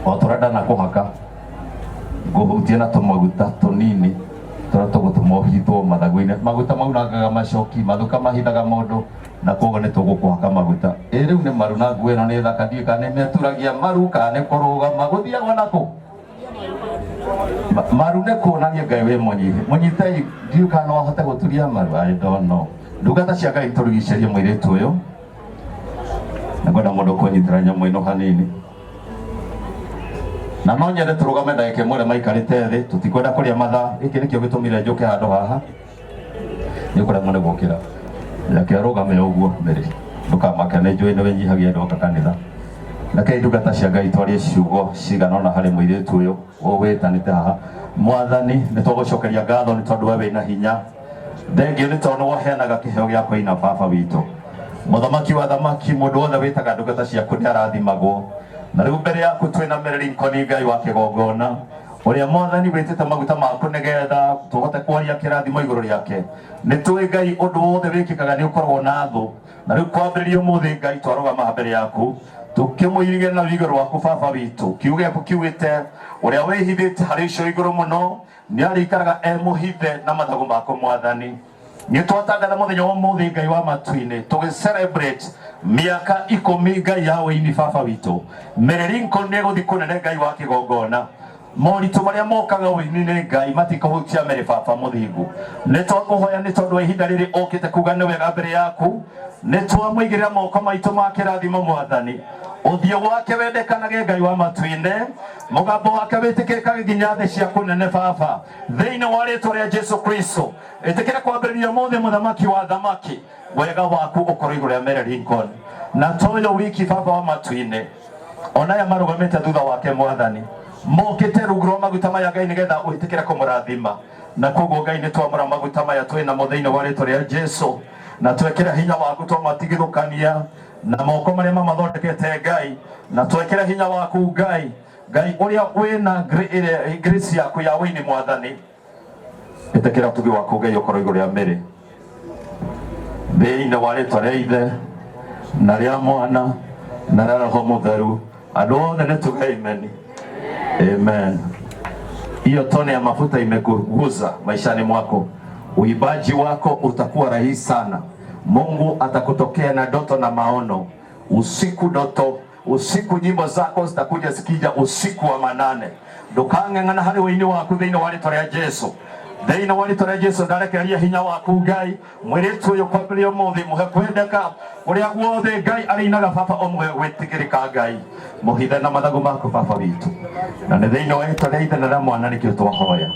O ta ũrĩa ndanakũhaka, ngũhutie na tũmaguta tũnini tũrĩa tũgũtũma ũhithwo mathagu-inĩ. Maguta maunangaga macoki, mathuka mahithaga mũndũ, na koguo nĩ tũgũkũhaka maguta. Ĩ rĩu nĩ maru na nguo ĩno nĩ thaka, ndiũĩ kana nĩ meturagia maru kana nĩ kũrũgama, gũthiagwo nakũ? Maru nĩ kuonania Ngai wĩ mũnyihi. Mũnyitei, ndiũĩ kana no ahote gũturia maru, I don't know. Ndungata cia Ngai tũrigicĩrie mũirĩtu ũyũ. Nĩ ngwenda mũndũ kũnyitĩra nyamũ ĩno hanini. Na no nyende tũrũgame ndagĩka ĩmwe ĩrĩa maikarĩte thĩ, tũtikwenda kũrĩa mathaa. Gĩkĩ nĩkĩo gĩtũmire njũke handũ haha. Nĩ ũkũremwo nĩ gũkĩra. Reke ũrũgame ũguo Mary. Ndũkamake nĩ njũĩ nĩ wĩnyihagia ndoka kanitha. Rekei ndungata cia Ngai twarie ciugo cigana ũna harĩ mũirĩtu ũyũ wĩtanĩte haha. Mwathani, nĩ twagũcokeria ngatho nĩ tondũ we wĩna hinya. Thengio nĩ tondũ nĩ waheanaga kĩheo gĩa kũina baba witũ. Mũthamaki wa thamaki, mũndũ wothe wĩtaga ndungata ciaku nĩ arathimagwo. Na rĩu mbere yaku twĩna Mary Lincoln Ngai wa kĩgongona, ũrĩa Mwathani wĩtĩte maguta maku nĩgetha tũhote kwaria kĩrathimo igũrũ rĩake. Nĩ tũĩ Ngai ũndũ wothe wĩkĩkaga nĩ ũkoragwo na thũ. Na rĩu kwambĩrĩria ũmũthĩ Ngai twarũgama mbere yaku tũkĩmũirigĩra na rũirigo rwaku baba witũ. Kiugo gĩaku kiugĩte ũrĩa wĩhithĩte harĩ ũcio igũrũ mũno nĩ arĩikaraga e mũhithe na mathagu maku Mwathani. Nĩ twatangatha mũthenya wa ũmũthĩ Ngai wa matu-inĩ tũgĩ celebrate mĩaka 10 Ngai ya ũini baba witũ. Mary Lincoln nĩ egũthiĩ kũnene Ngai wa kĩgongona. Moritũ marĩa mokaga ũini-inĩ Ngai matikũhutia Mary baba mũthingu. Nĩ twakũhoya nĩ tondũ wa ihinda rĩrĩ ũkĩte kuga nĩ wega mbere yaku. Nĩ twamũigĩrĩra moko maitũ ma kĩrathimo Mwathani. Ũthiũ wake wendekanage Ngai wa matu-inĩ. Mũgambo wake wĩtĩkĩrĩkage nginya thĩ cia kũnene baba. Thĩinĩ wa rĩtwa rĩa Jesu Kristo. Ĩtĩkĩra kwambĩrĩria ũmũthĩ mũthamaki wa thamaki. Wega waku ũkorwo igũrũ rĩa Mary Lincoln. Na toyo wiki baba wa matu-inĩ. Ona aya marũgamĩte thutha wake Mwathani. Mokĩte rungu rwa maguta maya Ngai nĩgetha wĩtĩkĩre kũmũrathima. Na koguo Ngai nĩ twamũra maguta maya twĩ namo thĩinĩ wa rĩtwa rĩa Jesu. Na twekĩra hinya waku twamatigithũkania na moko marĩa mamathondekete Ngai. Na twekĩra hinya waku Ngai. Ngai ũrĩa wĩna grace yaku ya ũini Mwathani. Ĩtĩkĩra ũtugi waku Ngai ũkorwo igũrũ rĩa Mary. Thĩinĩ wa rĩtwa rĩa Ithe na rĩa Mwana na rĩa Roho Mũtheru. Andũ othe nĩ tuge amen. Amen. Hiyo tone ya mafuta imekuguza maishani mwako, uimbaji wako utakuwa rahisi sana. Mungu atakutokea na ndoto na maono usiku, ndoto usiku, nyimbo zako zitakuja zikija usiku wa manane. Ndukang'ang'ana harĩ ũini waku thĩinĩ wa rĩtwa rĩa Jesu. Thĩinĩ wa rĩtwa rĩa Jesu ndarekereria hinya waku Ngai. Mũirĩtu ũyũ kwambĩrĩria ũmũthĩ mũhe kwendeka kũrĩa guothe Ngai arĩinaga baba ũmũhe gwĩtĩkĩrĩka Ngai. Mũhithe na mathagu maku baba witũ. Na nĩ thĩinĩ wa rĩtwa rĩa Ithe na rĩa Mwana nĩkĩo twahoya.